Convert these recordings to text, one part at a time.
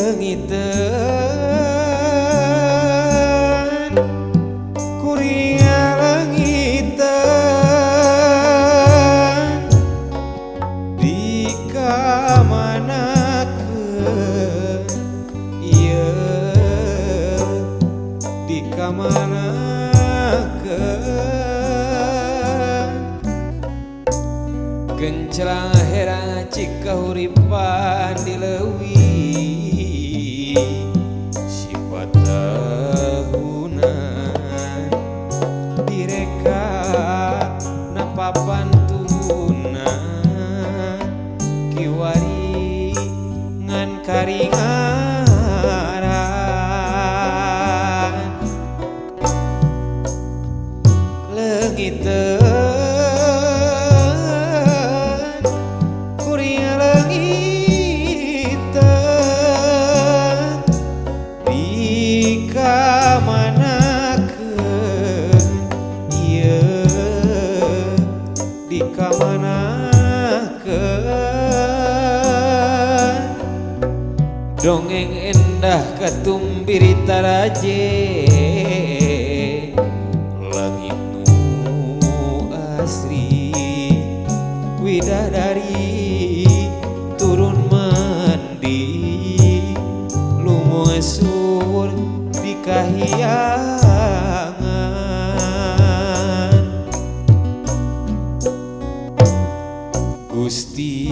Leungiteun kuring leungiteun dikamanakeun ieu dikamanakeun genclang herang cik kahuripan di leuwih sifat tahunan direka napapantunan kiwari ngan karingaran leungiteun kuring leungiteun dikamanakeun ieu dikamanakeun dongeng endah katumbiri taraje langit nu asri widadari turun mandi lumusur di kahyangan Gusti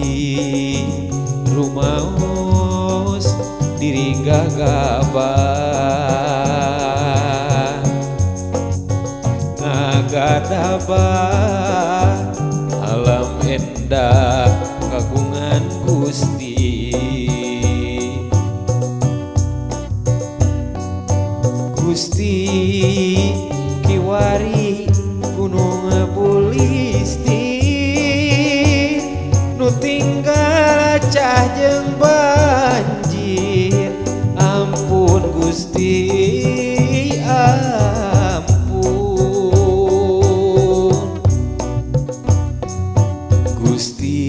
rumaos diri gagabah ngagadabah alam endah kagungan Gusti Gusti kiwari gunung Bulisti nu tinggal cah jeung banjir ampun Gusti ampun Gusti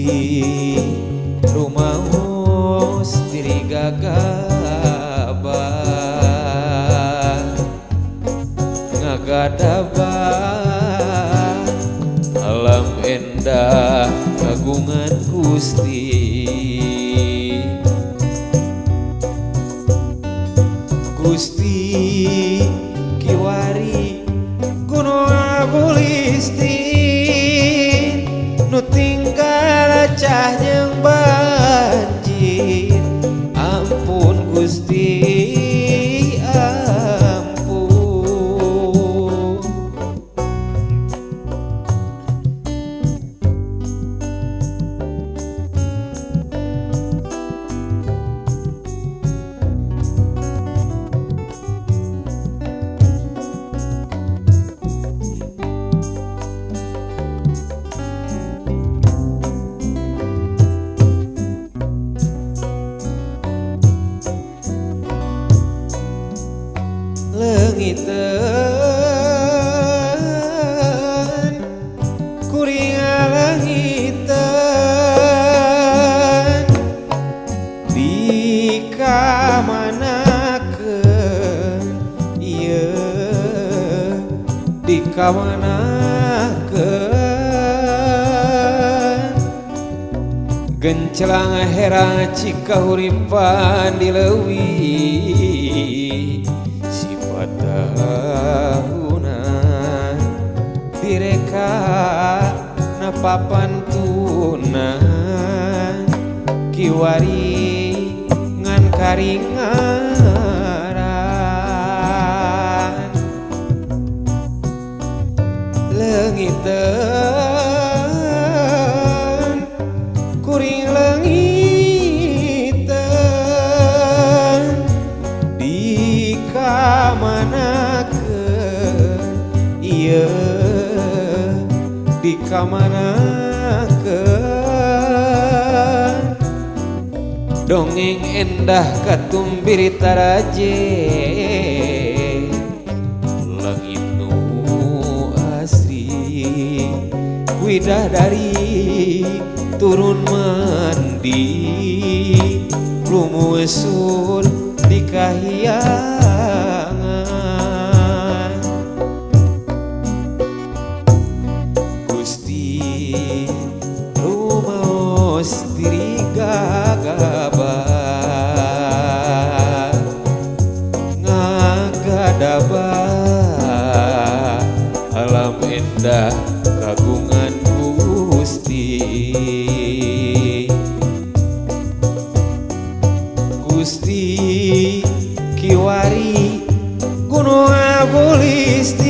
rumaos diri gagabah ngagadabah alam endah kagungan Gusti Gusti kiwari gunung Bulisti nu tinggal cah jeung banjir ampun Gusti ampun leungiteun kuring leungiteun dikamanakeun ieu dikamanakeun genclang herang cik kahuripan di leuwih sifat tahunan direka napapantunan kiwari ngan karingaran leungiteun kuring leungiteun dikamanakeun ieu dikamanakeun dongeng endah katumbiri taraje langit nu asri widadari turun mandi Lumusur di kahyangan. Gusti rumaos diri gagabah ngagadabah alam endah kagungan Gusti. Gusti kiwari gunung abulistir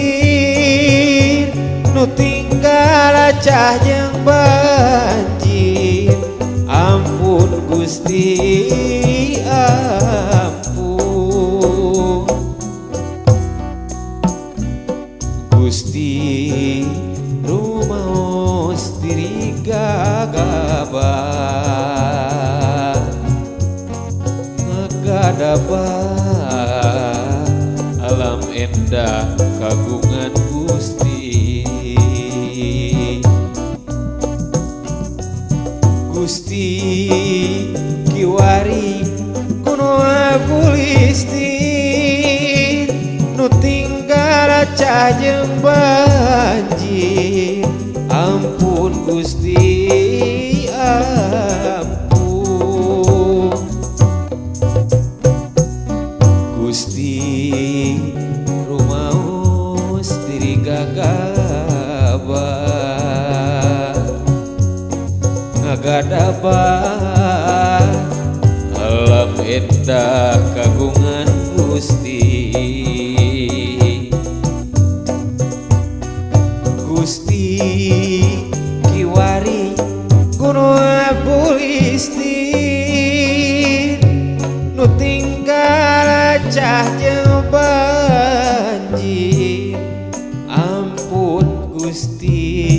nu tinggal acah jeung banjir. Ampun Gusti ampun. Gusti rumaos diri gagabah ngagadabah alam endah kagungan Gusti. Gusti kiwari gunung abulistir nu tinggal acah jeung banjir. Ampun Gusti ampun. Gusti rumaos diri gagabah ngagadabah alam endah kagungan Gusti. Gusti kiwari gunung abulistir nu tinggal acah jeung banjir. Ampun Gusti.